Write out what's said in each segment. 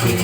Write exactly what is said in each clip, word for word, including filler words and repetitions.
Eh, makan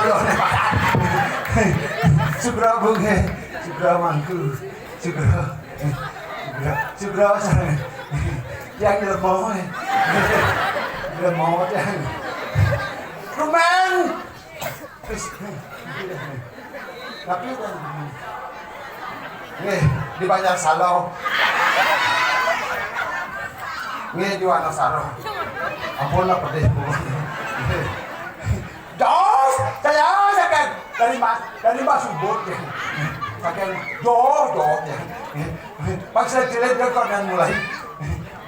dulu, nih, makan. Sugro, Bung, eh. Sugro, Mangku. Sugro. Sugro, Sugro, sana. Yang lemah, eh. Lemah, yang. Rumen. Tapi, Nggih, di Banjar Salo. Nggih, di Wonosaro. Ampun lah, pedih. Jos, saya saking dari Mas, dari Mas Ubud. Saking jos, jos, ya. Pas saya dilihat dia kok dan mulai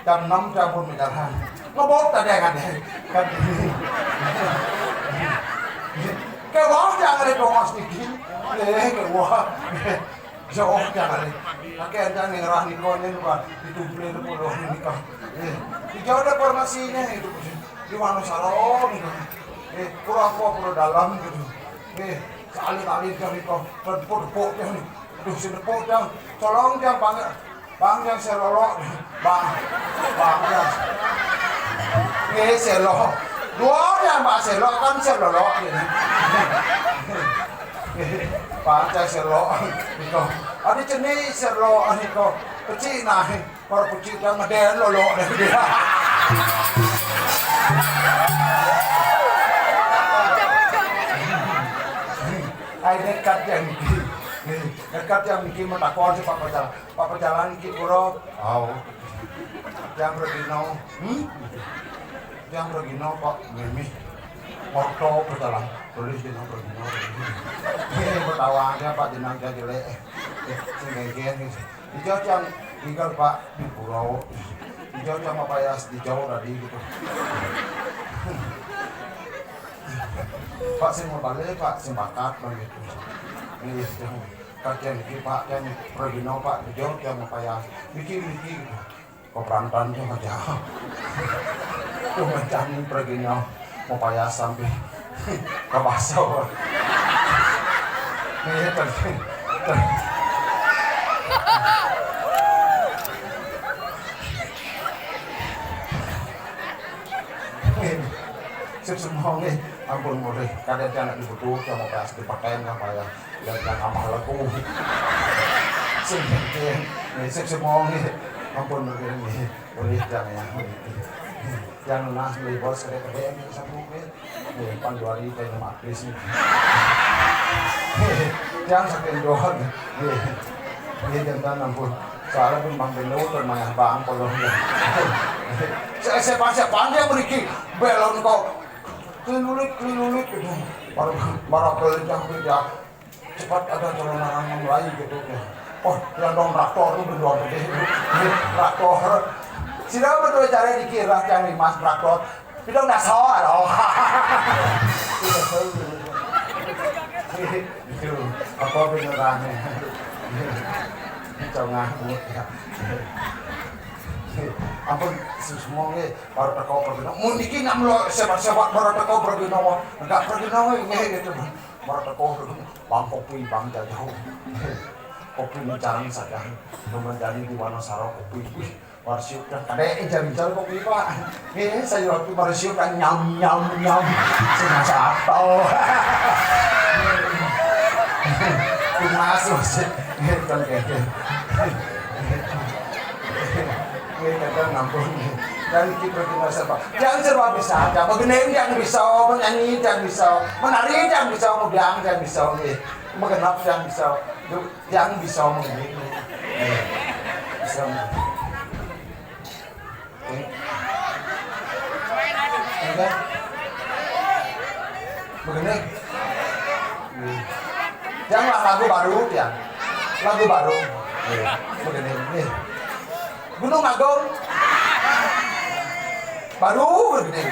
jam enam jam pun menyalahan. Ngebok tadi yang ada. Kan. Kewah jangan ada bongos niki. Eh, kewah. Jauh jangan ada. Kakek aja nih ngerah nih kau nih lupa. Ditumplin puluh nih kau. Eh, di jauh ada formasinya itu. Di Wonosaro nih kau. Eh, pura apa pura dalam gitu. Eh, sekali-kali dia nih kau. Tepuk-tepuk dia nih. Aduh, si tepuk dia. Tolong dia banget. Bang, yang selolok. Bang. Bang, ya. Nggih, selok. Dua yang Mbak selok kan selolok ini. Bang, yang selok. Niko. Ada jenis selok niko. Kecil nah. Para kecil yang ngeden lolok deh. Ai dekat yang niki. Dekat yang niki matakon si Pak Pacalan. Pak Pacalan niki pura. Au. Yang Regino. Hmm? Yang Regino Pak Mimi. Foto Pacalan. Tulis di nang Regino. Ini ketawa aja Pak jenang dia jelek. Eh, sing genggen gitu. Dijawab yang tinggal Pak di pulau. Dijawab yang apa ya dijawab tadi gitu. Pak sing mau balik, Pak sing bakat bang gitu. Iya, yang kajian niki Pak, yang Regino Pak dijawab yang apa ya. Niki, niki gitu. Kok perantan tuh aja. Tuh mencani perginya mau payah sampai ke pasar. Iya, ter-, ter-, Sip semua nih, ampun mulih. Kadang anak dibutuh, sama pas dipakai nggak payah. Ya, jangan tambah laku. Sing penting, nih, sip semua nih. Ampun mulih nih. Boleh, Jang, ya. Jang, nas beli bos, kede-kede, ini sabu, ya. Ya, pan dua hari, kayak lima habis, nih. Jang, saking doang. Ya. Ya, jangan ampun. Soalnya pun Bang Bendo, pun mayah Bang, kalau ya. Saya, saya, saya, saya, dia beriki, belon kok. Kelilulik, kelilulik, gitu. Baru, baru beli, Jang, beli, Jang. Cepat ada calon orang yang lain gitu ya. Oh, yang dong traktor tuh berdua gede. Traktor. Sida berdua cara dikira yang di mas traktor. Kita nggak salah dong. Itu apa benerannya? Congah ya. Ampun, semua baru teko pergi. Mun iki nak melo sebat-sebat baru teko pergi nawa. Enggak pergi nawa ini gitu. Baru teko Bang kopi, Bang jajau. Kopi ini jarang saja. Cuma jadi di Wonosaro kopi. Wih, warsiuk dan kadek incar-incar kopi, Pak. Ini saya waktu warsiuk kan nyam, nyam, nyam. Semasa apa? Masuk sih. Gitu, gitu. Ini kata ngampun. Dan kita cuma siapa? Yang serba bisa aja. Begini yang bisa, menyanyi yang bisa, menari yang bisa, mudiang yang bisa, nggih. Menggenap yang bisa. Yang bisa mengiring. Bisa mengiring. Enggak. Begini. Yang lah lagu baru ya. Lagu baru. Begini. Gunung Agung. Baru begini.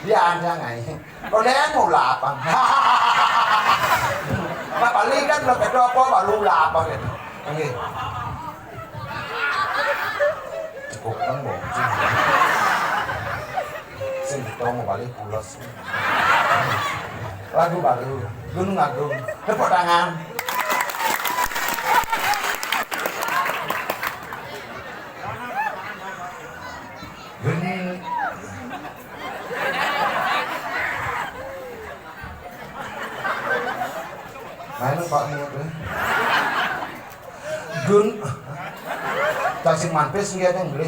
Dia ada ngai. Kalau dia mau lapang. Nah, paling kan lo kedua apa baru lapang gitu. Oke. Cukup kan bocil. Sing kita mau balik pulas. Lagu baru, Gunung Agung. Tepuk tangan. Gunung Mana Pak Muda? Gun Tasik Mampis nggih ada nggih.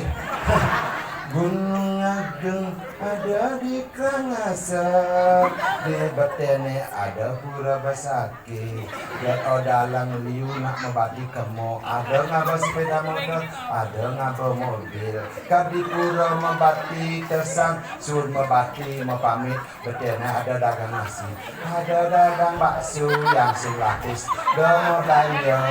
Gunung Deng ada di Karangasem, di betene ada pura besakit. Liat o dalang liu nak mebati kemo, ada ngaba sepeda motor, ada ngaba mobil. Kadi pura mebati tesang, sur mebati mepamit, betene ada dagang nasi, ada dagang bakso yang sing lapis, demo belanja.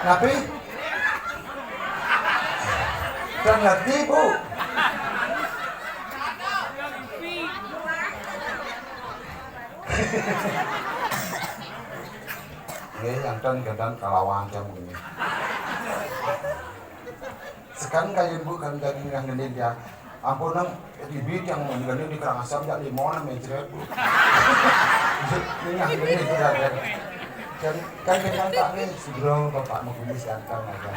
Napi? Kan ngerti, Bu? Nggih, janten kadang kalawan jam ini. Sekarang kayu Bu kan dari yang gede dia. Ampun nang, eh, di bit yang gede di Karangasem jak lima enam mencret Bu. Ini yang gede sudah ada. Dan kan dengan Pak nih, segera Bapak mau kumis ganteng aja.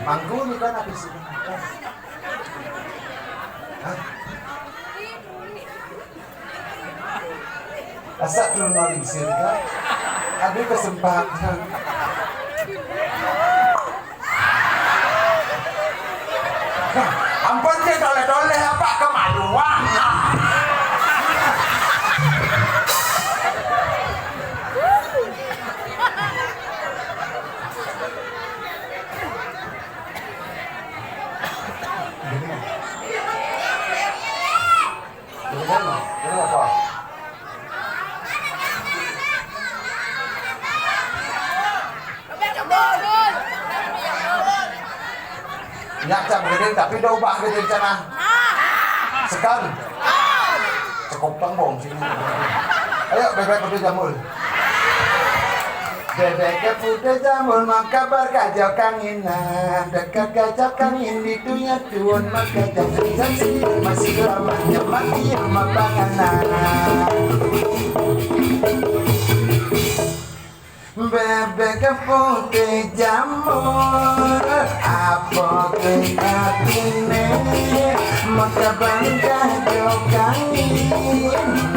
Manggu nih kan habis ini. Hah? Asa turun maling sirga. Ada kesempatan. Ampun ke toleh-toleh apa kemaluan. Gimana? Ini apa? Nyak cak begini, tapi udah ubah gitu di sana. Sekan. Sekopang bom sini. Ayo, bebek putih jambul. Bebek putih jambul, maka berkaja kanginan. Dekat kaja kangin di dunia tuan, maka jam sensasi masih lamanya mati rumah panganan. Bebek putih jambul, apa ke atine? Maka bangga jokangi,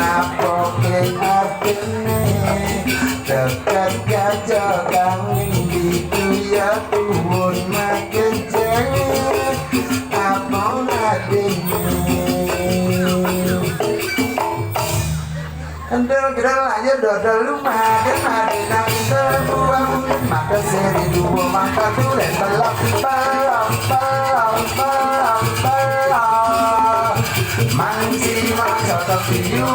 apa ke atine? Dekat kaja kangin di tuya tuun makejeng, apa atine? Endel gedel aja dodol lu maden, maden nang endel buang, maka seri dua mangka tulen belak, belak, belak, belak. Mangsi mangsa tapi you,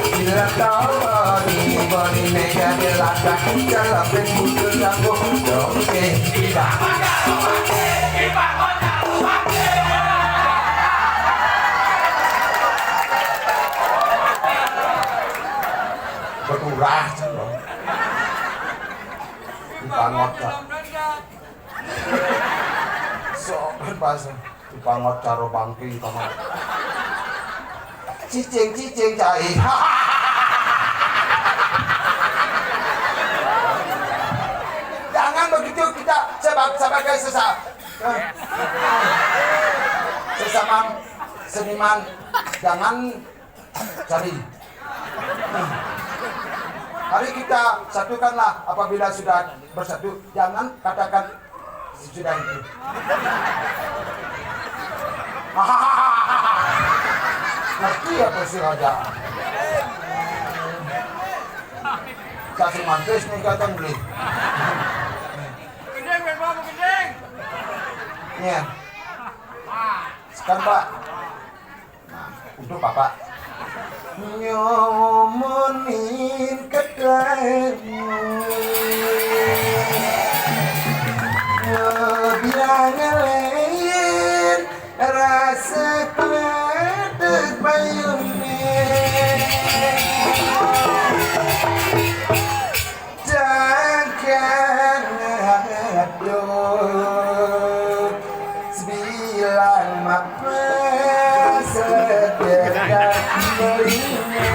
bila tahu body, body nega dia latak, jalan pun butuh lampu, oke, tidak. Beturah, cek dong. Dipangot, cek. Sok, kan bahasa. Dipangot caro bangki, pangot. Cicing, cicing, cai. Jangan begitu kita seba-, sebagai sesa-, sesama seniman. Jangan cari. Mari kita satukanlah apabila sudah bersatu. Jangan katakan sudah itu. Ngerti apa si raja? Kasih mantis nih kacang beli. Gending, main bola, gending. Iya. Sekarang, Pak. Nah, untuk Bapak. Nyomonin ketemu. Bilang ngelain rasa kuat bayune. Jangan aduh, sebilang mapa sedekat belinya.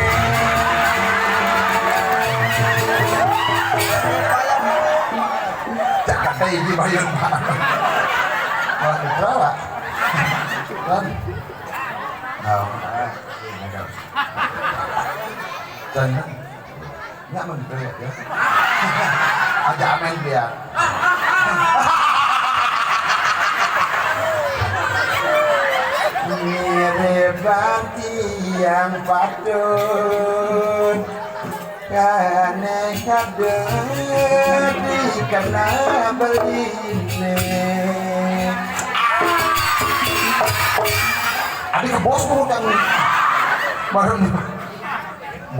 Cakap kayak ini bayar, Pak. Wah, putra, Pak. Kan? Nah, ini agak. Dan Nggak menggeret ya. Yang patut kane kadek dikena beline. Ade ke bos tuh yang bareng.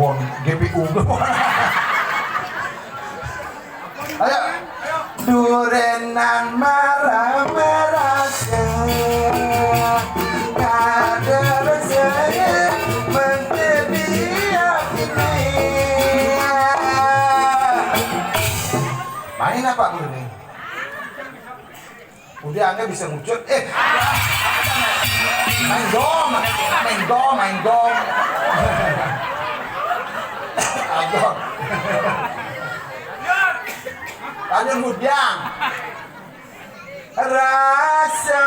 Buang G P U. Ayo. Durenan marah-marah, kada rasa menteri. Main apa guru nih? Udah, angga bisa ngucut. Eh, main dong, main dong, main dong. Aduh. Lanjut, Bujang. Rasa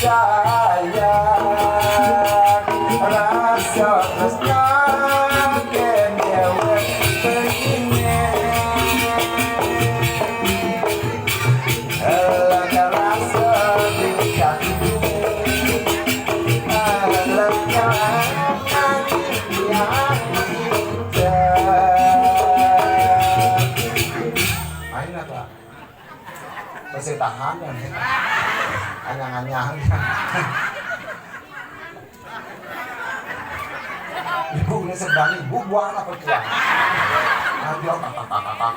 sayang, rasa tresna, kene wis pengine. Elak rasa tingkah, elak rasa tingkah. Main apa? Masih tahan ya. Anyang-anyang. Ibu ini sedang ibu buang apa tuh? Nanti, oh, tak, tak, tak.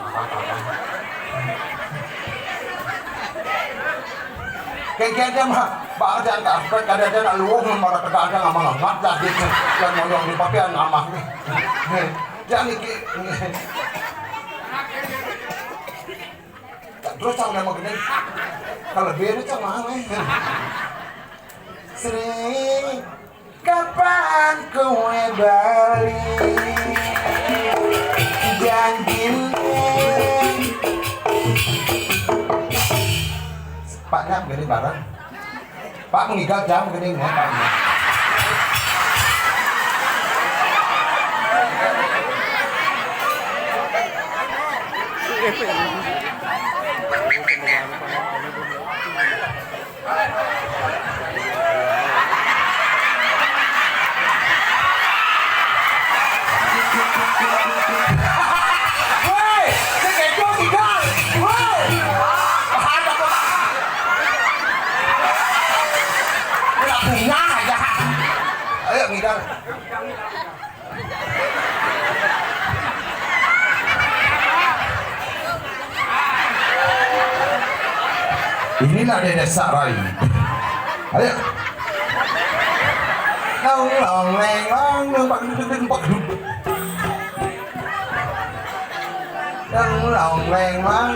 Kayak dia mah, bang, jangan tak, kadang dia nak luwung, marah tegak dia ngamah ngemat dah gitu. Yang moyong di papian ngamah nih. Jangan iki. Terus cang nama gede. Kalau beda cang mana? Sri, kapan kowe bali? Janjine. Pak Nyam gede bareng. Pak, mengigal jam gini, ya, Pak. Woi, si Kejo tinggal. Woi. Bahaya kok. Udah punya aja. Ayo, ngidal. Inilah Dede Sarai. Ayo. Long long leng long, numpak duduk, numpak duduk. Dang long leng long.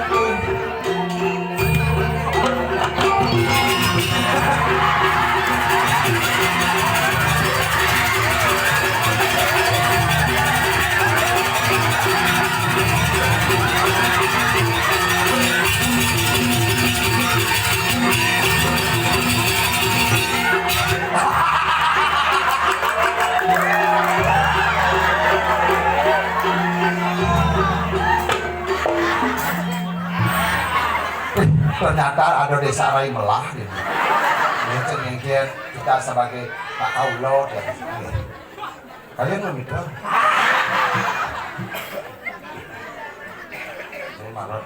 Ternyata ada Desa Rai Melah gitu. Ini tuh mungkin kita sebagai Pak Kaulo gitu. Kalian belum itu? Ini marot.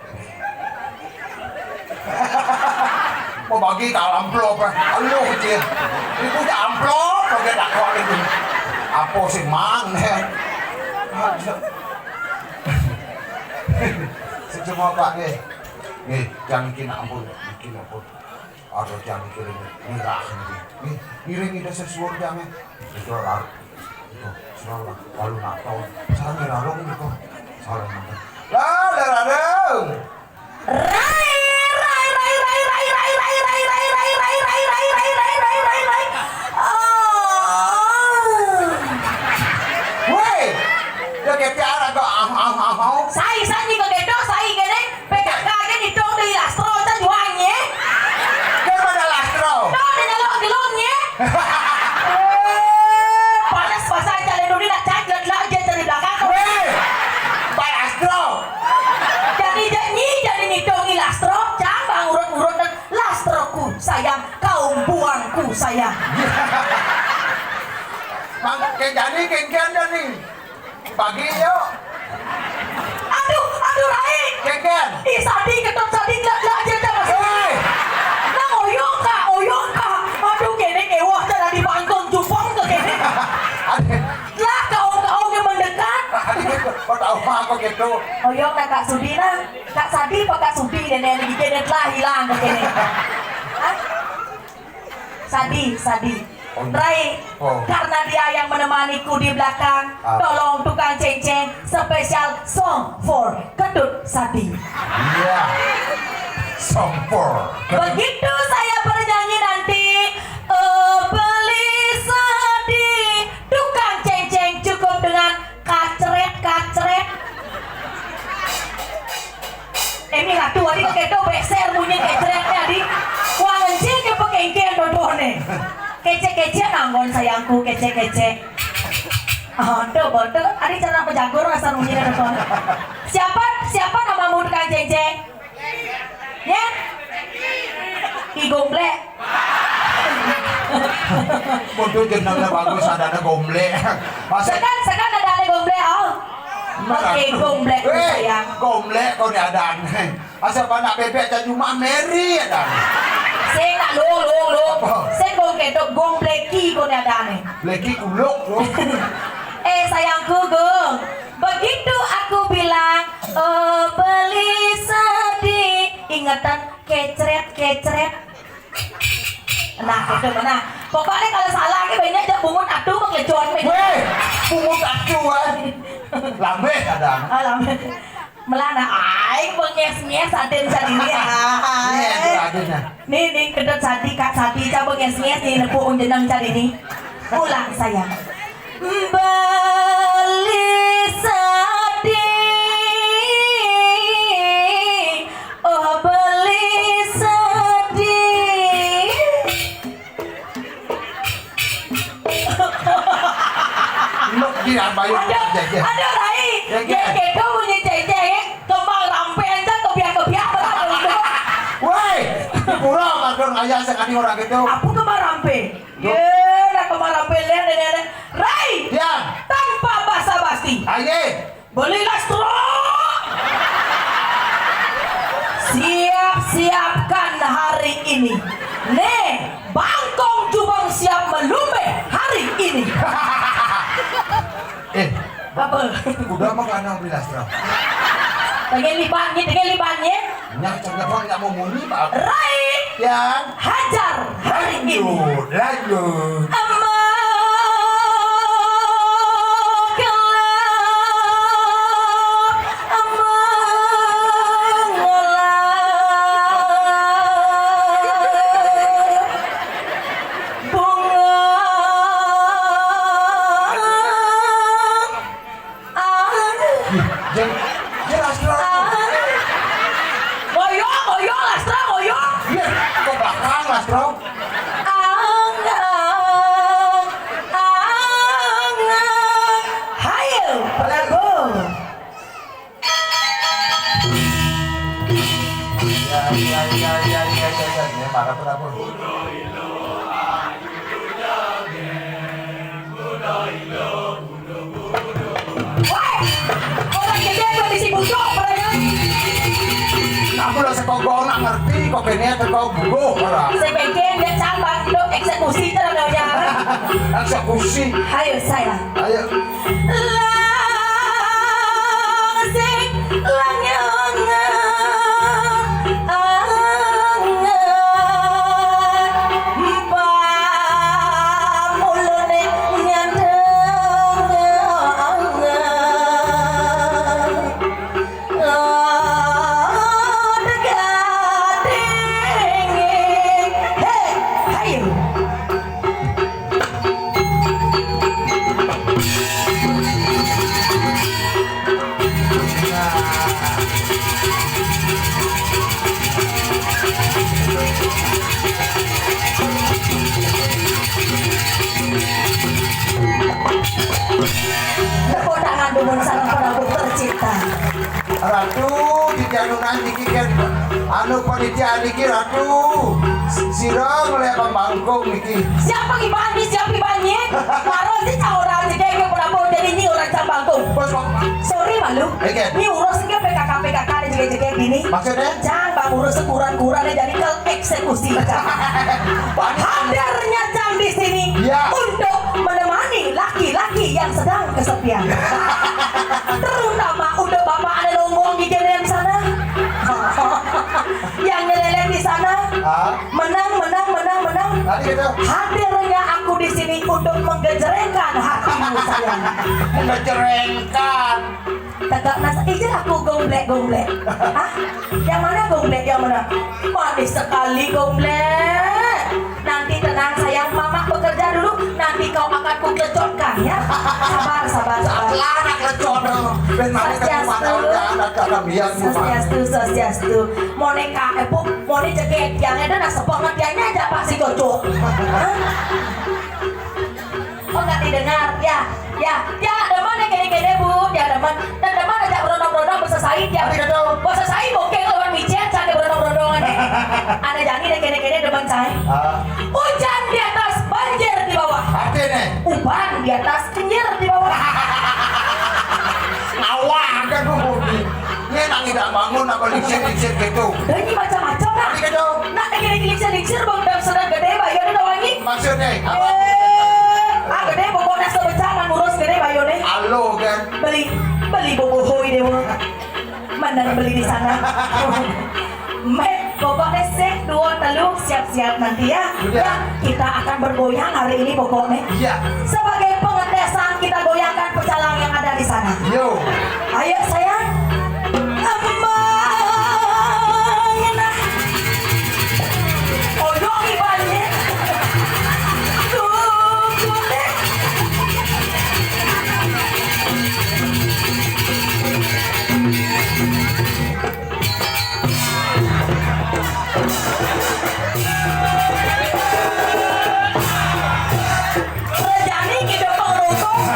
Mau bagi tak amplop, eh. Aluh, Cil. Ibu tak amplop, pakai tak kok itu. Apa sih, Mang, eh? Semua Pak, nih. Nih, jangan kena ampun, bikin ampun. Ada yang kirim mirah nih. Nih, ngiring ida sesuar jangan. Itu lar. Itu, selalu lalu naton. Salah mirarung itu. Salah naton. Lah, lararung. Rai, rai, rai, rai, rai, rai, rai, rai, rai, rai, rai, rai, rai, rai, rai, rai, rai, rai, rai, rai. Oh. Woi, dia ketiara kok, ah, ah, ah, ah. Sai, sai, ni kok gedok, sai, gini. P K K ke nitong di lastro, can juangnya. Dia pada lastro. Tuh, dia nyelok di longnya. Eh, panas pasal calon dulu nak cak, gelak, gelak, dia dari belakang. Weh, Pak Lastro. Jadi, jadi, jadi nitong di lastro, cang bang urut-urut dan lastroku sayang, kaum buangku sayang. Mang, kén jani, kén, kén jani. Pagi, yuk. Aduh, aduh, Rai. Kén, kén. Ih, Sadi, Ketut Sadi, gelak, gelak aja dah, Mas. Hei. Nah, oyong, Kak, oyong, Kak. Aduh, kéné kéweh, cara di bangkong jupong ke kéné. Aduh. Lah, kau, kau yang mendekat. Aduh, kok tahu aku gitu. Oyong, nah, Kak Sudi, nah. Kak Sadi apa Kak Sudi, dan yang lagi kéné telah hilang ke kéné. Hah? Sadi, Sadi. Oh. Rai, oh, karena dia yang menemaniku di belakang, ah, tolong tukang céngcéng spesial song for Ketut Sadi. Iya. Song for Ketut. Begitu saya bernyanyi nanti, eh, beli Sadi, tukang céngcéng cukup dengan kacret, kacret. Émi ratu, adi kéto beser bunyi kecretnya, adi. Wah, encén ké pekéngkén dodoné. Kecek-kecek anggon sayangku, kecek-kecek. Oh, tuh, tuh, adi cara pejagur rasa bunyi dodoné. Siapa, siapa namamu, tukang céngcéng? Ya? Ki Gomblek. Waduh, jenengnya bagus, adané Gomblek. Masa sekan, sekan adané Gomblek, oh. Oke, Gomblek, eh, sayang. Gomblek kok adané. Asa panak bébék aja cuma Mary ada. Sing nak lu, lu, lu. Apa? Sing gong kéto, Gombleki kok adané. Bleki kuluk, lu. Eh, sayangku, Gung. Begitu aku bilang, "Oh, beli Sadi." Ingetan, kecret, kecret. Nah, gitu, nah. Pokoknya kalau salah, ini banyak aja bungut atu, mengejot, mengejot. Wéh, bungut atu, ah. Lambeh ada. Oh, lambeh. Melana, aing bengés-ngés adén Sadi ini, ah. Iya, itu adén, ah. Nih, nih, Ketut Sadi, Kak Sadi, coba bengés-ngés nih, nepuk jeneng Sadi ini. Ulang, sayang. Beli Sadi, oh, beli Sadi. Lu di abayu. Aduh, aduh, Rai. Ya, ya, ya, gitu bunyi céngcéng, ya. Kembang rampé aja, kebiak-kebiak, betul, betul. Woi, di pura kadang ayah sekali orang gitu. Apa kembang rampé? Tuh. Yé, lah kembang rampé, lihat, lihat, lihat. Rai. Ya. Tanpa basa-basi. Aye. Beli lastro. Siap-siapkan hari ini. Nih, bangkong jubang siap melumbe hari ini. Eh, apa? Udah mah kana beli lastro. Pengen libannya, pengen libannya. Nyak, cenah, Bang, nyak mau muni, Pak. Rai. Ya. Hajar hari ini. Lanjut, lanjut. Amang kelak, amang ngolah bunga. Ah. Ih, jeng, jelas, Bro. Ah. Ngoyong, ngoyong, Lastra, ngoyong. Iya, ke belakang, Lastra. Anggang, anggang. Hayo, Prabu. Ya, ya, ya, ya, ya, ya, ya. Ini mana Prabu? Woi, orang gedé kok bisi bujok, orang. Aku lah sekogong nak ngerti, kok kene teko bubuh, ora. Sing penting dia cambak, hidup eksekusi terus ya. Eksekusi. Ayo, sayang. Ayo. Lang sing lanyangan, angan. Pamulane nyandang angan. Lodekadenge. Hei, hayu. Tepuk tangan dulu, sang Prabu tercinta. Ratu, di janunan niki kan, anu, panitia niki, Ratu. Sira mulai pembangkung iki. Siapa ibané? Siapa ibané? Karo si cah ora sing kayak ora mau jadi ini orang cah bangkung. Bos kok. Sorry malu. Iki. Ini urus ke P K K P K K ada juga-juga gini. Maksudnya? Cang bang urus sekuran-kuran jadi ke eksekusi. Hadirnya Cang di sini. Iya. Untuk menemani laki-laki yang sedang kesepian. Terutama udah bapak ada longong di sana. Yang nyeleleh di sana. Hah? Menang, menang, menang, menang. Tadi gitu. Hadirnya aku di sini untuk menggejrengkan hatimu, sayang. Menggejrengkan. Tegak nas, izin aku gomblek-gomblek. Hah? Yang mana gomblek? Yang mana? Manis sekali gomblek. Nanti tenang, sayang, mama bekerja dulu. Nanti kau akan kukecotkan, ya. Sabar, sabar, sabar. Salah anak lecon. Ben mari ke rumah. Swastiastu. Tahu ya, anak dalam biar rumah. Swastiastu, swastiastu. Moneka, eh, Bu, moni cekek, yang ada nasa pengertiannya aja pasti cocok. Hah? Oh, nggak didengar, ya, ya, ya, demen ya kene-kene, Bu, ya, demen. Dan demen aja beronong-beronong besesain, ya. Tapi kata. Besesain, oke, lewat micet, sampai beronong-beronongan, ya. Ada jani deh kene-kene demen, saya. Ah. Hujan di atas, banjir di bawah. Artinya? Uban di atas, kenyir di bawah. Ngawak kan, Bu. Ini nang tidak bangun apa lingsir-lingsir gitu. Dan ini macam-macam, Kak. Tapi kata. Nak lagi lingsir-lingsir, Bang, dan sedang gede, Pak, ya, ada wangi. Maksudnya, apa? Eh, ah, gede, pokoknya sebecah, kan ngurus gede, Pak, ya, nih. Halo, kan? Beli, beli bobohoi deh, Bang. Mana beli di sana? Met, pokoknya sik, dua, telu, siap-siap nanti ya. Udah. Ya, kita akan bergoyang hari ini pokoknya. Iya. Sebagai pengetesan kita goyangkan pecalang yang ada di sana. Yo. Ayo sayang. Embang, nah. Odong ibaratnya. Tuh, tuh deh. Rejani kita pengerukung.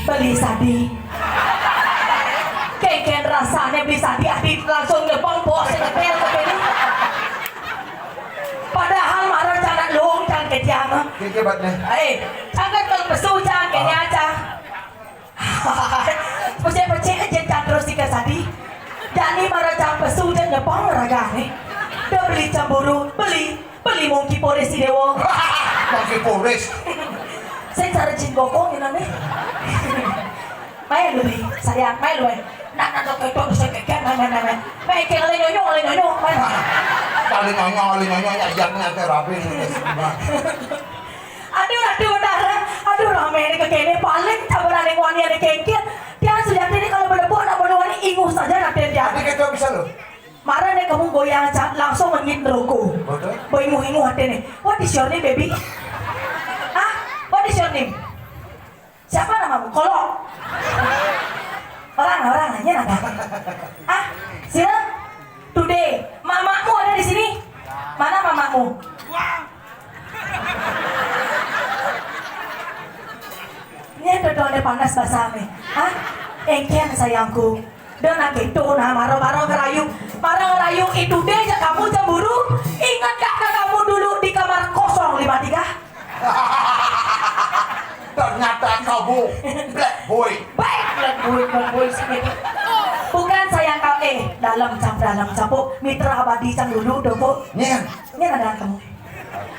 Beli sadi. Kengken rasanya beli sadi, adi langsung nyepong bos nyetel ke sini. Padahal marah cara lung dan kejam. Kiki buat nih. Eh, sangat kalau pesu jangan kayaknya aja. Pecek-pecek aja kan terus tiga sadi. Jani marah cara pesu dan nyepong raga nih. Udah beli cemburu, beli. Beli mungki Polres di Dewa. Mungki Polres. Saya cara jin gokong ya, Nane. Main lu, Bi. Sayang, main lu, eh. Nah, nah, tuh, tuh, tuh, saya kayak, nah, nah, nah, nah. Main kayak oleh nyonyo, oleh nyonyo, main. Oleh nyonyo, oleh nyonyo, ya, ya, ya, terapi. Aduh, aduh, bentar. Aduh, rame ini kekene. Paling cabaran yang wani ada kengkir. Dia sudah ini kalau berdebu, anak bodoh wani, ingus saja nanti dia. Tapi kita bisa loh. Marah nih kamu goyang aja, langsung ngit rokok. Betul. Boingu-ingu hati nih. What is your name, baby? Ah, what is your name? Siapa namamu? Kolok. Orang, orang nanya nada. Ah, sila. Today, mamamu ada di sini. Mana mamamu? Ini ada ada panas basah nih. Hah? Engken sayangku. Dan lagi itu nah, maro-maro ngerayu, maro ngerayu itu deh ya kamu cemburu. Ingat gak ke kamu dulu di kamar kosong lima tiga? Ternyata kamu black boy. Baik, black boy, black boy sih. Bukan sayang kau, eh, dalam cap, dalam capuk, mitra abadi cang dulu dong, Bu. Nyen. Nyen ada kamu.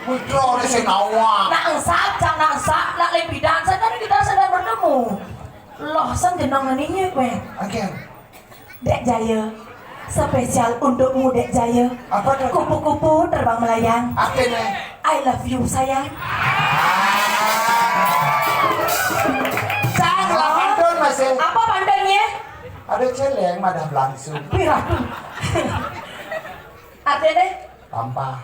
Mitra oleh sing nawang. Nak engsap, cang nak engsap, nak lempidan, saya tadi kita sedang bertemu. Loh, sen jenong naninya, weh. Oke. Dek Jaya, spesial untukmu, Dek Jaya. Apa tuh? Kupu-kupu terbang melayang. Apa nih? I love you, sayang. Cang, lawan dong, Mas. Apa pandannya? Ada celeng madah langsung. Wih, aduh. Artinya? Tampah.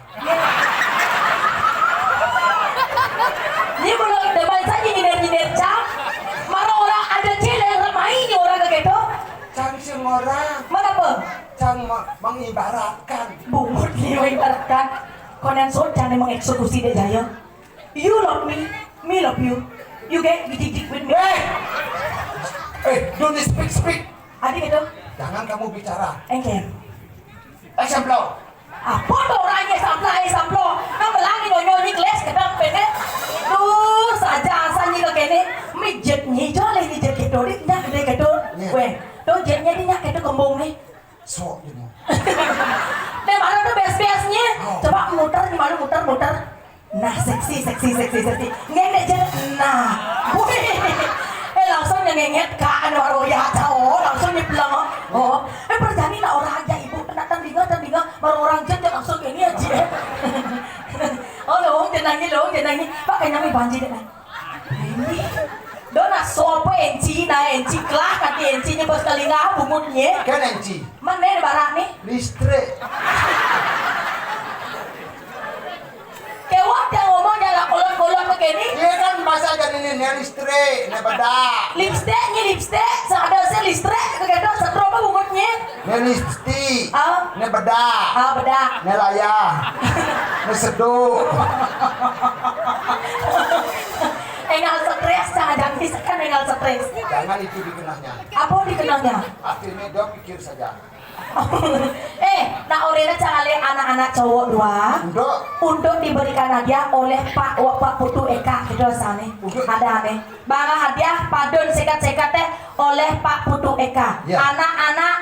Ini kalau depan saya nyindir-nyindir cang. Mana orang ada celeng ramai ni orang ke gitu. Cang sing orang. Mana apa? Cang me- mengibaratkan. Bungut ni mengibaratkan. Konan so jangan mengeksekusi dia jaya. You love me, me love you. You get gidik with me. Eh, eh, don't speak, speak. Adik itu. Jangan kamu bicara. Engken. Eh, samplo. Apa tu orangnya sampla, eh, samplo? Kan belang ni nonyo ni kelas kedang pendek. Tu saja asal ni ke kene. Mijet ni joleh ni jet keto ni, nyak gede keto. Weh, tu jetnya ni nyak keto kembung ni. Sok je ni. Deh, mana tu best-bestnya? Oh. Coba muter ni, malu muter, muter. Nah, seksi, seksi, seksi, seksi. Ngendek je. Nah. Wih. Eh, langsung dia ngenget, Kak, anu, baru ya, cau. Langsung dia pulang. Oh. Eh, perjani nak orang aja ibu. Nak tandingan, tandingan. Baru orang jet, dia langsung ini aja. Oh, long, dia nangis, long, dia nangis. Pak, kanyang ni banjir, dia nangis. Dona sopo enci, na enci kelah, kati enci nye bos telinga, bungut nye. Kan enci. Mana ni barang ni? Listrik. Kewak dia ngomong jalan kolot-kolot begini. Iya kan, masa jadi ini, ini listrik, ini bedak. Lipstick, ini lipstick, seada saya listrik, begitu, setrum apa bungut nye? Ini lipstick. Ah. Ini bedak. Ah, bedak. Ini layar. Ini seduk. Engal stres, jangan, jangan bisa kan engal stres. Jangan itu dikenahnya. Apa dikenahnya? Akhirnya dia pikir saja. Eh, nak orena cangale anak-anak cowok dua. Untuk? Untuk diberikan hadiah oleh Pak Wak Pak Putu Eka, gitu sana. Untuk? Ada nih. Bawa hadiah padon sekat-sekat teh oleh Pak Putu Eka. Ya. Anak-anak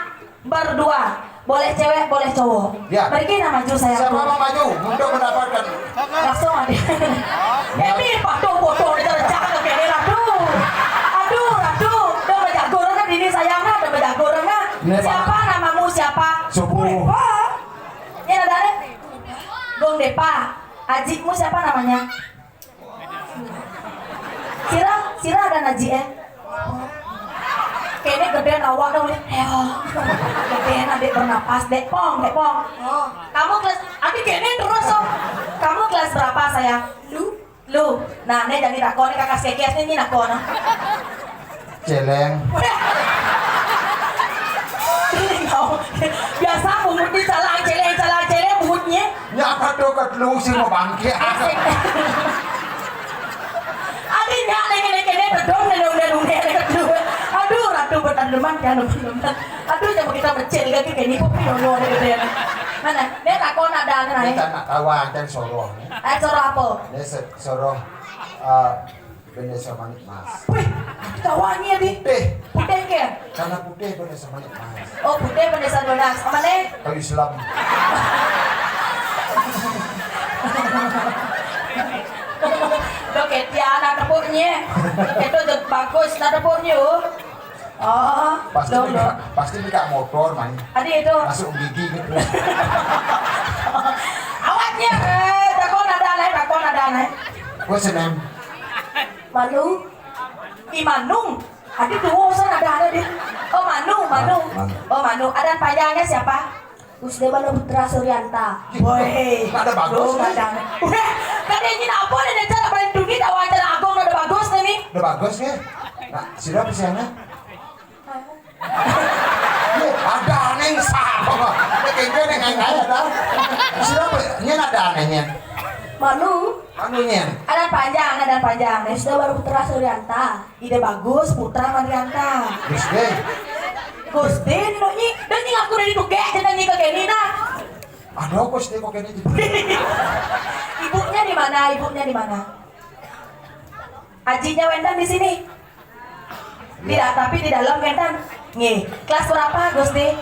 berdua, boleh cewek, boleh cowok. Ya. Pergi nak maju saya. Siapa mau maju untuk mendapatkan? Langsung ada. Ini patuh foto dia terjatuh ke dia, aduh. Aduh, aduh. Dah berjago kan ini sayang kan, dah berjago kan. Ini, Pak. Siapa namamu siapa? Subuh. Wah. Ini ada deh. Gong Depa. Ajikmu siapa namanya? Sira, sira ada naji eh? Kene gedean awak dong, eh. Gedean adik bernapas, dek pong, dek pong. Oh, kamu kelas, adik kene terus, oh. Kamu kelas berapa, sayang? Lu. Lu. Nah, ini jadi takon, ini kakak sekes, ini nakon. Celeng. Biasa bungut ni salah celeng, salah celeng bungut nye. Nya apa tu kat lu sing mau bangkit? Adi nya nengke nengke ne bedong ne nungde nungde ne kat lu. Aduh, ratu betan deman kan, deman. Aduh, jangan kita becil lagi kayak ni kopi nono ne gede. Mana? Dia takon ada ne. Kita nak tawa kan soroh ni. Eh, soroh apa? Dia se- soroh, ah, Bendesa Manik Mas. Wih, ketahuannya di. Putih. Putih ke? Karena putih bendesa Manik Mas. Oh, putih bendesa Manik Mas. Apa nih? Kalau Islam. Oke, Tiana tepuknya. Itu tuh bagus, nah tepuknya. Oh, pasti lo, lo. Pasti dekat motor, man. Adi itu. Masuk gigi gitu. Awaknya, eh, takon ada lain, takon ada lain. Gue seneng. Manu. Imanung. Adi tuh, oh, sana ada, ada di. Oh, Manu, Manu. Manu. Oh, Manu. Ada panjangnya siapa? Usde Bala Putra Suryanta. Woi, ada bagus, kan? Ada. Udah, kan ini apa nih, cara paling tinggi, tak wajar agung, ada bagus nih, nih. Ada bagus, ya? Nah, siapa sih, Ana? Ada aneh sapa? Ada kengke dengan kaya dah. Siapa? Ini ada anehnya. Manu. Anunya. Ada panjang, ada panjang. Usde Bala Putra Suryanta. Ide bagus, Putra Marianta. Terus deh. Gus Din, lo nyi, dan nyi ngaku dari tukek, jangan nyi ke Kenny dah. Aduh, Gus Din kok Kenny juga. Ibunya di mana? Ibunya di mana? Ajinya Wendan di sini. Tidak, tapi di dalam Wendan. Nih, kelas berapa, Gus Din?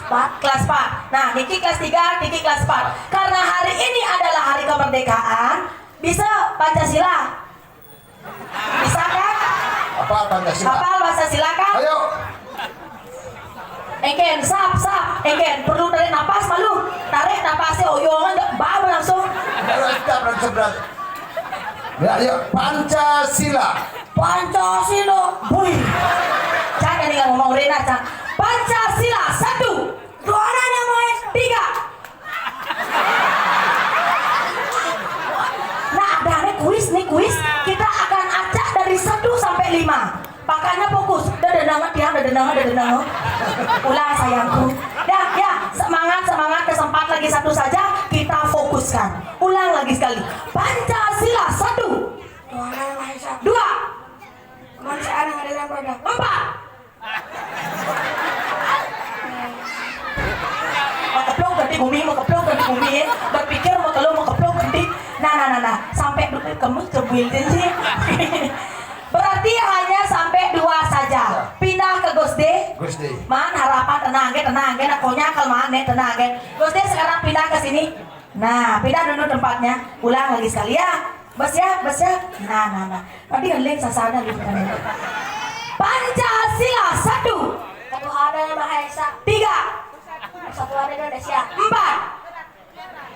Empat. Kelas empat. Nah, Niki kelas tiga, Niki kelas empat. Karena hari ini adalah hari kemerdekaan, bisa Pancasila. Bisa kan? Apa Pancasila? Apa bahasa silakan? Ayo. Engken, sap, sap. Engken, perlu tarik napas malu. Tarik napasnya, oyongan, nggak, baru langsung. Nggak, nggak, nggak, nggak. Ya, ya, Pancasila. Pancasila. Wih. Cak Orena, Cak. Pancasila, satu. Tuhan yang Maha Esa. Tiga. Nah, ada nih kuis, nih kuis. Kita akan acak dari satu sampai lima. Makanya fokus. Dah dengar, tiang, dah dengar, dah dengar. Ulang, sayangku. Dah, ya, semangat, semangat, kesempat lagi satu saja, kita fokuskan. Ulang lagi sekali. Pancasila, satu. Tuhan yang Maha Esa. Dua. Kemanusiaan yang adil dan beradab. Empat. Mau keplok ganti bumi, mau keplok ganti bumi, ya. Berpikir mau keluar, mau keplok ganti. Nah, nah, nah, nah. Sampai dulu kamu cebuilin sih. Berarti hanya sampai dua saja. Pindah ke Gusde. Gusde. Man, harapan tenang, ya, tenang, ya. Nak konyol kalau man, nih, tenang, ya. Gusde sekarang pindah ke sini. Nah, pindah dulu tempatnya. Ulang lagi sekali, ya. Bersiap, bersiap. Nah, nah, nah. Nanti ngeling sasana gitu kan. Pancasila, satu. Ketuhanan yang Maha Esa. Tiga. Persatuan Indonesia. Empat.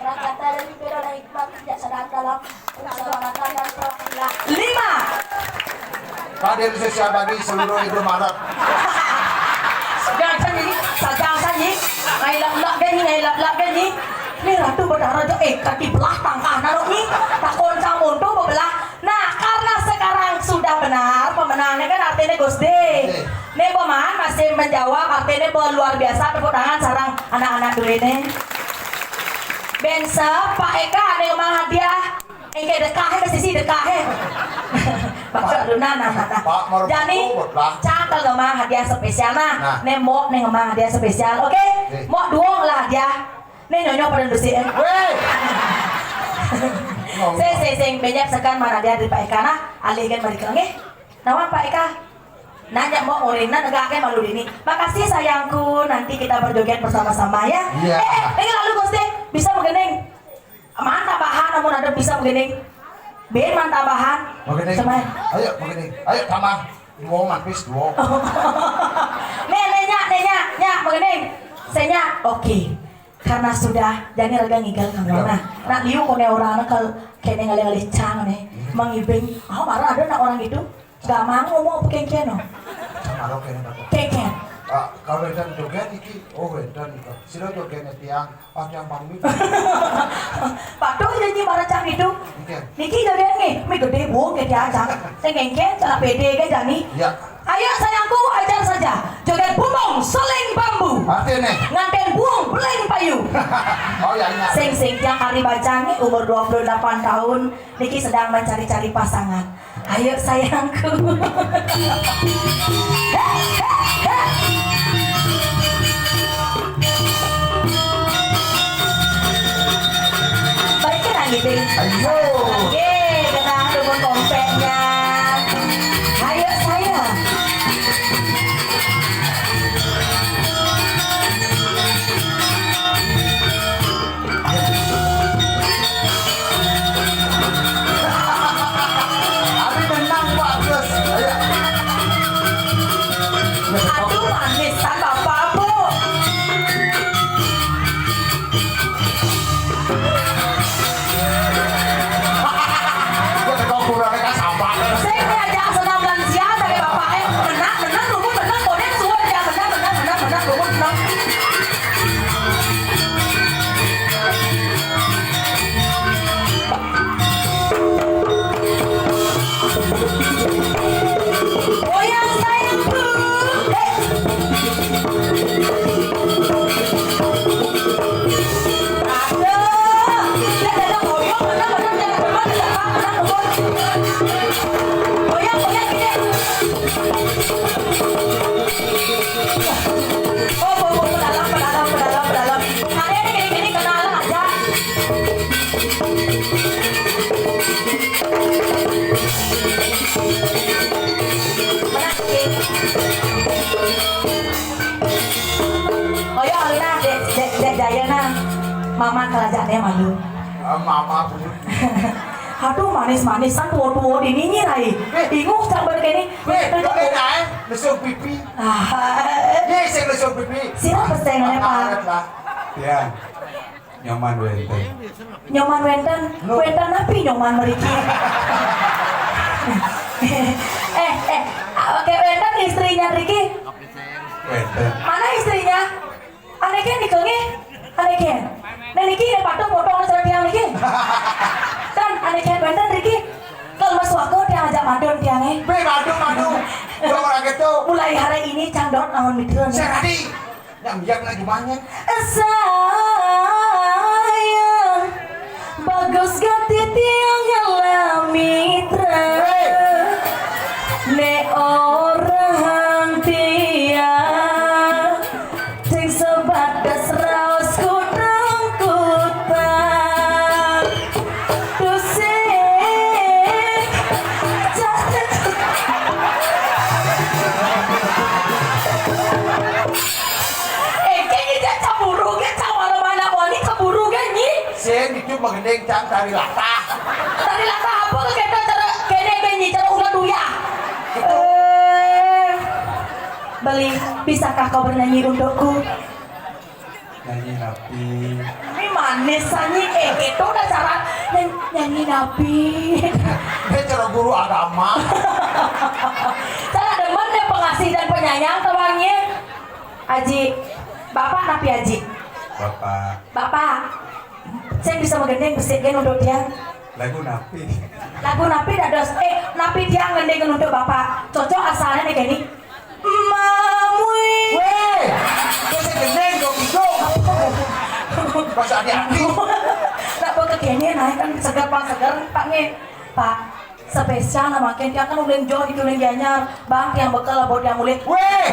Rakyat dan pikiran dan hikmat kerja sedang dalam persahabatan dan perwakilan. Lima. Hadir sosial bagi seluruh Indomaret. Sedang saja ni, sedang saja ni. Ngai lap-lap kan ni, ngai lap-lap kan ni. Ni Ratu Betara je, eh, kaki belah tangkah naro ni. Takon camun tu bebelah. Nah, karena sekarang sudah benar pemenangnya kan artinya Gusde. Gusde. Nih peman masih menjawab artinya luar biasa, tepuk tangan sarang anak-anak dulu ini. Bensep, Pak Eka, ada yang mau hadiah? Engke dekah, eh, sisi dekah, eh. Maksud lu, nah, nah, nah, nah. Pak, mau Jani, foto, buat lah. Cakal ngemang hadiah spesial, nah. Nah. Nih, Mbok, nih ngemang hadiah spesial, oke? Oke. Mbok, duo lah hadiah. Nih, nyonyo pada besi, eh. Weh. Sing, sing, sing, banyak sekan mana dia dari Pak Eka, nah. Alih kan balik lagi. Nawan Pak Eka? Nanya mau orina negake malu dini. Makasih sayangku, nanti kita berjoget bersama-sama ya. Iya. Eh, eh, ini lalu Gusde, bisa begini. Mana tambahan, namun ada bisa begini. Bin, mana tambahan? Begini. Sama. Ayo, begini. Ayo, tambah. Dua, mampis, dua. Nih, nih, nyak, nih, nyak, nyak, begini. Saya nyak, oke. Karena sudah, jadi raga ngigal kamu. Iya. Nah, nak liu kone orang nak kal kene ngale-ngale cang nih, mangibing. Ah, marah ada nak orang gitu. Gak mau ngomong apa kengken, no? Kalau kene dapat. Kengken. Ah, kalau dan joget iki, oh, dan sira joget tiang, pas yang pamit. Patuh janji marah cang itu. Oke. Niki joget nih, mi gede bu, gede aja. Saya kengken, cara pede ke jani. Ya. Ayo sayangku, ajar saja. Joget bumbung, seling bambu. Artinya? Nganten buung, beling payu. Oh ya, iya. Sing sing tiang hari bajang nih, umur dua puluh delapan tahun, niki sedang mencari-cari pasangan. Ayo sayangku. Balikin lagi, Bing. Ayo. Ye, kena dukun kompeknya. Ayo saya. Tapi menang, Pak Agus. Ayo. Aduh, manisan Bapak, Bu. Gue teko kurangnya kan sampah. Saya diajak senam lansia dari Bapak, eh. Menang, menang, rumput, menang, konek, suwun, ya, menang, menang, menang, menang, rumput, menang. Goyang sayangku. Hei. Aduh. Dia ada goyang, benar, benar, jangan, benar, jangan, benar, benar. Goyang, goyang, gini. Oh, oh, oh, pedalam, pedalam, pedalam, pedalam. Ada yang gini-gini kenal aja. Menang, gini. Oh ya, Alina, dek, dek, dek, daya nah. Mama kelajaannya malu. Ah, mama, Bu. Aduh, manis-manisan, tua-tua di nini, Rai. Eh. Bingung, sampai kayak ini. Weh, kau ini naik, lesung pipi. Ah. Iya, saya lesung pipi. Siapa persaingannya, Pak? Karet lah. Ya. Nyoman wenten. Nyoman wenten? Wenten napi nyoman mriki? Eh, eh, oke, wenten istrinya Riki? Wénten. Mana istrinya? Ané kén niki nggih? Ané kén. Nah niki nggih patuh potong acara tiang niki. Dan ané kén wénten niki. Kalau masuk aku tiang ajak madon tiang eh. Bé, madu, madu. Dong orang itu. Mulai hari ini cang dot lawan mitra. Saya tadi. Yang biar lagi main. Sayang, bagus ganti tiang ngelah mitra. Né orang tiang sing sebatas raos kutang-kutang. Tusik. Eh, kayaknya dia cemburu, dia cemburu mana mau nih cemburu kan nih? Sing itu menggending cang tari latah. Tari latah apa tuh kita cara kene kene cara ulah duya. Itu. Eh, Beli, bisakah kau bernyanyi untukku? Nyanyi napi? Ini manis sanyi eh itu udah cara nyanyi, nyanyi napi. Dia cara guru agama. Cara demen deh pengasih dan penyayang tawangnya. Aji, bapak napi aji? Bapak. Bapak, saya bisa menggendeng besik kan untuk dia. Lagu napi? Lagu napi dados eh napi dia ngendeng untuk bapak. Cocok asalnya nih kene. Mamui. Wéh, kok sing gendeng dong itu. Pas hati-hati. Nak buat kekene naik kan seger pang seger Pak nge. Pak, spesial nama ken dia kan uling jauh di uling Gianyar. Bang tiang bekal buat yang uling. Wéh.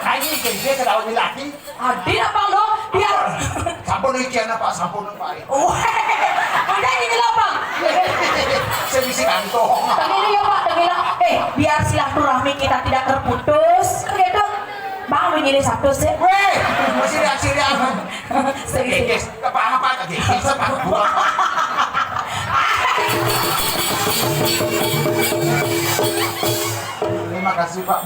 Aji kene ketawa lagi. Adi apa lo? Biar. Sampun iki anak Pak, sampun Pak. Oh, udah ini lo Pak. Saya bisi kantong. Tapi ini ya Pak, tapi lo, eh biar silaturahmi kita tidak terputus, kan gitu. Bang lu nyilih satu sih. Wéh, masih ada sih aman. Serius. Apa apa tadi? Sama gua. Terima kasih Pak.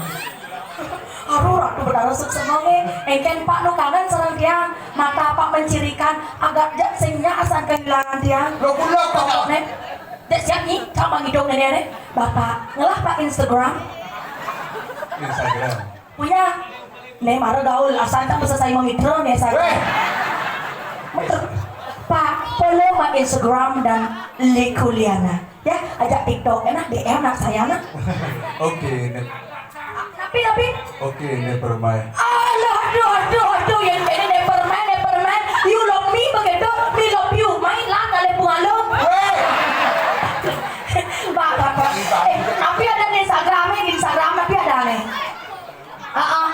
Aduh, Ratu Betara sukses nonge. Engken Pak nu kangen sareng tiang. Mata Pak mencirikan agak jak sing nyasar kehilangan tiang. Lo kulo Pak. Nek, dek siap nih, sama ngidung nenek nek. Bapak, ngelah Pak Instagram. Instagram. Punya. Nek mara gaul asal tak bisa saya memitra nih saya. Wéh. Pak, follow my Instagram dan Likuliana. Ya, ajak TikTok, enak D M nak saya nak. Oke, ne- Tapi tapi. Oke, never mind. Alah, aduh, aduh, aduh, yang ini never mind, never mind. You love me begitu, me love you. Main lah kali pengalu. Pak, pak, pak. Eh, tapi ada di Instagram, di Instagram tapi ada nih. Ah, ah.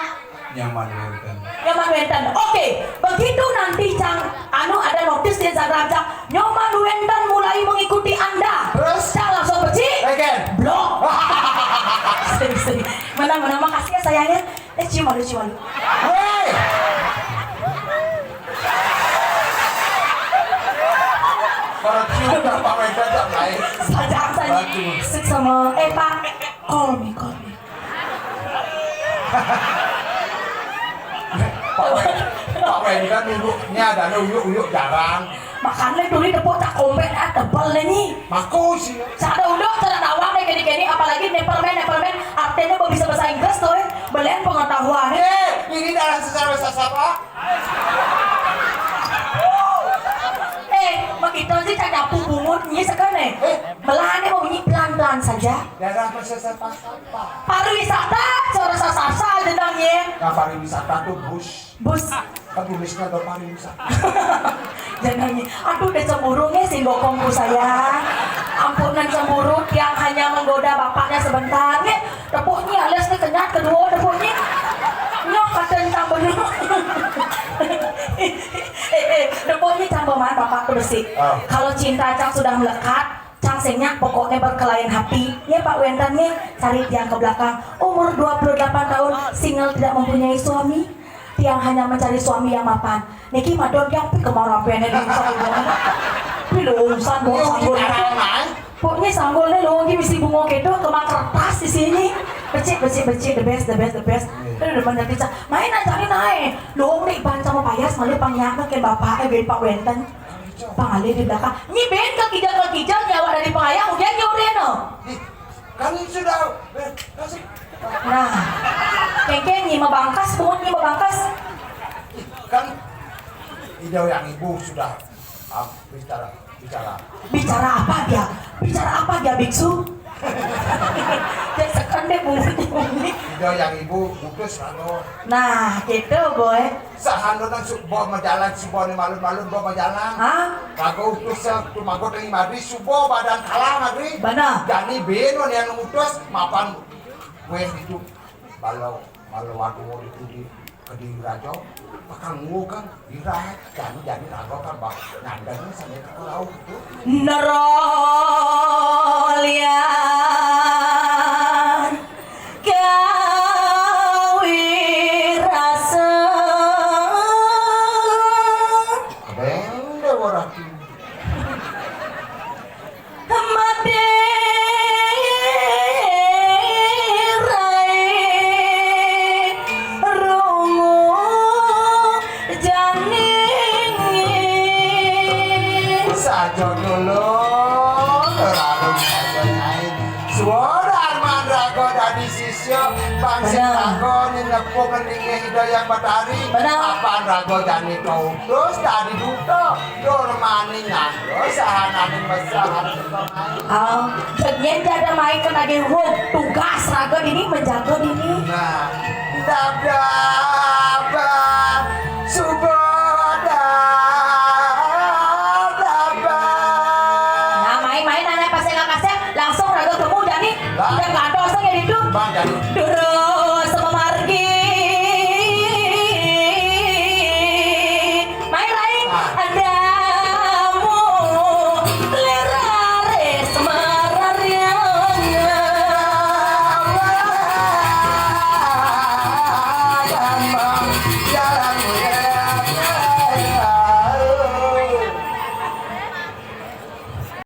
Nyaman wénten. Nyaman wénten. Oke, begitu nanti Cang anu ada notis di Instagram Cang, nyaman wénten mulai mengikuti Anda. Terus? Cang langsung pecik. Again. Blok. Sering, sering. Mana, mana, makasih ya sayangnya. Eh, cium malu, cium malu. Woi. Para cium tak pakai gajah lain. Saja, saja. Aduh. Seksama. Eh, Pak. Call me, call me. Pak Wen, Pak Wen kan uyuknya ada uyuk-uyuk jarang. Makanya tuli tepuk tak kompet ah tebel deh nih. Bagus sih. Sada udah cara nawang deh kini-kini apalagi nepermen nepermen artinya bisa bahasa Inggris tuh eh belen pengetahuan. Eh, ini dalam secara bahasa apa? Eh, begitu sih cak nyapu bungut nyi sekene. Eh, melane mau nyi pelan-pelan saja. Dalam bahasa apa? Pariwisata, cara sasasa jenengnya. Nah, pariwisata tuh bus. Bus. Kan tulisnya ada pariwisata. Jenengnya. Aduh, udah cemburu nih si bokongku saya. Ampunan cemburu, yang hanya menggoda bapaknya sebentar nih. Tepuknya alias nih kenyat kedua tepuknya. Nyoh kata entah bener. Eh, eh, tepuknya cang mana bapak tuh besi. Ah. Kalau cinta cang sudah melekat, Cang sing nyak pokoknya berkelain hati. Ya Pak Wénten nih, cari tiang ke belakang. Umur dua puluh delapan tahun, single tidak mempunyai suami. Tiang hanya mencari suami yang mapan. Niki madon tiang pi kemau rampiannya di urusan urusan. Pi lo urusan bawa sanggul. Pokoknya sanggul nih lo mesti bunga kedo kemang kertas di sini. Becik becik becik the best the best the best. Aduh demen jadi cang. Main aja nih naik. Lo nih ban sama payas malu pangnya ke bapak eh Pak Wénten. Pangalih di belakang. Nyi ben ke kijang ke kijang nyawa dari pengayang udah nyawa reno. Ih, kan sudah eh, kasih. Nah, kengke Nyi Mabangkas, pungut Nyi Mabangkas. Kan Ida Hyang Ibu sudah, ah, bicara, bicara. Bicara apa dia? Bicara apa dia, biksu? Dia sekendé pungut Nyi. Ida Hyang Ibu utus raga. Nah, gitu, boy. Sahan dong su-, bo majalan, suba ni malun-malun, bo majalan. Hah? Raga utus sa-, tumago tangi madri, suba badan kalah madri. Benar. Jani bin wan yang ngutus, mapan kuih itu. Bala, bala wadua itu di, ke di raja. Pakang ngukan, irah, jani, jani raga kan, bah, nandang sampai ke laut itu. Nerolian kawirasa. Kadang dia waraki. Madirai rungu janing. Saja dulu, lalu saja naik. Suara Arman Rago dari sisya, bangsa Benar. Rago ni nepuk ninggi Ida Hyang Batari. Benar. Apan Rago jani kau terus dari duta. Dormani nganggo sahanane mesah. Oh, yén jada main kan lagi hub tugas raga dini menjaga dini. Nah, dadah